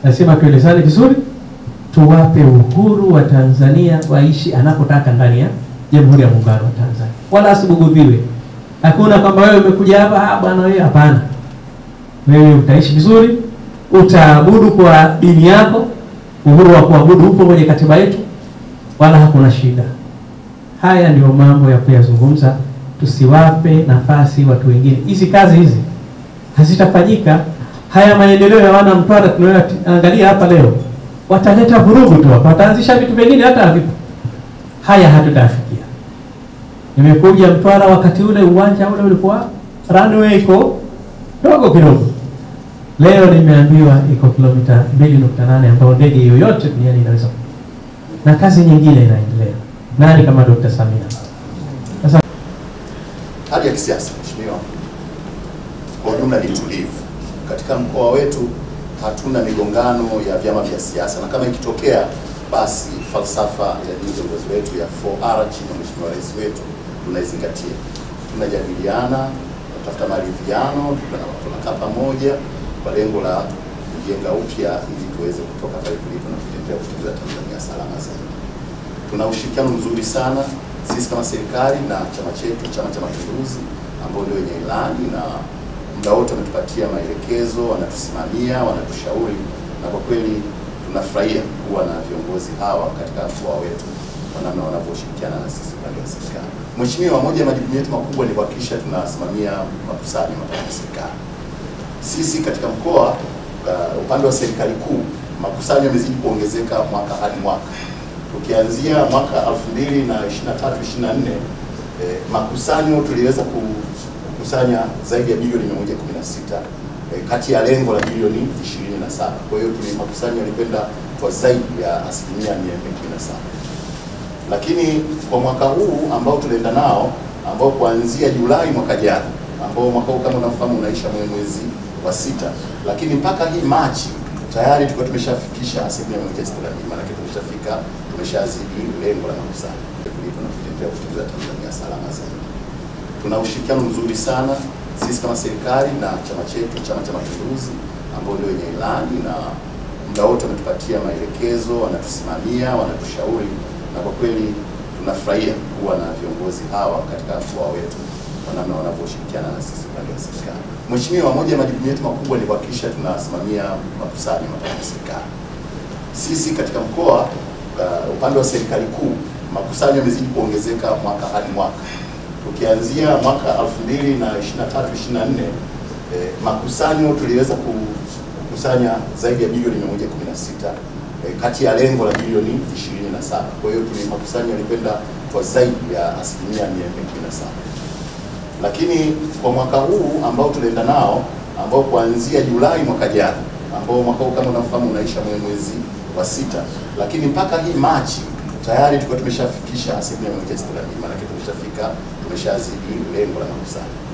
Lazima tuelezane vizuri, tuwape uhuru wa Tanzania waishi anapotaka ndani ya Jamhuri ya Muungano wa Tanzania, wala asibugudhiwe. Hakuna kwamba wewe umekuja hapa bwana wewe, hapana. Wewe utaishi vizuri, utaabudu kwa dini yako, uhuru wa kuabudu upo kwenye katiba yetu, wala hakuna shida. Haya ndio mambo ya kuyazungumza, tusiwape nafasi watu wengine. Hizi kazi hizi hazitafanyika. Haya maendeleo ya wana Mtwara tunayoangalia hapa leo, wataleta vurugu tu hapa, wataanzisha vitu vingine hata havipo. Haya hatutafikia. Nimekuja Mtwara wakati ule uwanja ule ulikuwa runway iko dogo kidogo. Leo nimeambiwa iko kilomita 2.8 ambayo ndege yoyote duniani inaweza. Na kazi nyingine inaendelea. Nani kama Dr. Samia? Sasa hali ya kisiasa, mheshimiwa, kwa ujumla ni tulivu. Katika mkoa wetu hatuna migongano ya vyama vya siasa, na kama ikitokea basi falsafa ya viongozi wetu ya 4R chini ya mheshimiwa rais wetu tunaizingatia. Tunajadiliana, tunatafuta maridhiano, tunakaa pamoja kwa lengo la kujenga upya ili tuweze kutoka pale tulipo na kuendelea kutengeneza Tanzania salama zaidi. Tuna ushirikiano mzuri sana sisi kama serikali na chama chetu, Chama cha Mapinduzi, ambao ndio wenye ilani, na muda wote wametupatia maelekezo, wanatusimamia, wanatushauri, na kwa kweli tunafurahia kuwa na viongozi hawa katika mkoa wetu kwa namna wanavyoshirikiana na sisi upande wa serikali. Mheshimiwa, moja ya majukumu yetu makubwa ni kuhakikisha tunasimamia makusanyo mapato ya serikali. Sisi katika mkoa, upande wa serikali kuu, makusanyo yamezidi kuongezeka mwaka hadi mwaka. Tukianzia mwaka 2023-24, makusanyo tuliweza kukusanya zaidi ya bilioni 116 kati ya lengo la bilioni 27. Kwa hiyo makusanyo yalikwenda kwa zaidi ya asilimia 417. Lakini kwa mwaka huu ambao tulienda nao, ambao kuanzia Julai mwaka jana, ambao mwaka huu kama unafahamu unaisha mwezi wa 6, lakini mpaka hii Machi tayari tulikuwa tumeshafikisha asilimia 162, maana tumeshafika, tumeshazidi lengo la makusanyo. Tulipo na kuendelea kutengeneza Tanzania salama zaidi. Tuna ushirikiano mzuri sana sisi kama serikali na chama chetu, Chama cha Mapinduzi, ambao ndio wenye ilani, na muda wote wametupatia maelekezo, wanatusimamia, wanatushauri, na kwa kweli tunafurahia kuwa na viongozi hawa katika mkoa wetu kwa namna wanavyoshirikiana na sisi upande wa serikali. Mheshimiwa, moja ya majukumu yetu makubwa ni kuhakikisha tunasimamia makusanyo mapato ya serikali. Sisi katika mkoa, upande wa serikali kuu, makusanyo yamezidi kuongezeka mwaka hadi mwaka. Tukianzia mwaka 2023-24, makusanyo tuliweza kukusanya zaidi ya bilioni 116 kati ya lengo la bilioni 27. Kwa hiyo makusanyo yalikwenda kwa zaidi ya asilimia 417. Lakini kwa mwaka huu ambao tulienda nao, ambao kuanzia Julai mwaka jana, ambao mwaka huu kama unafahamu unaisha mwezi wa 6, lakini mpaka hii Machi tayari tulikuwa tumeshafikisha asilimia 162, maana tumeshafika, tumeshazidi lengo la makusanyo.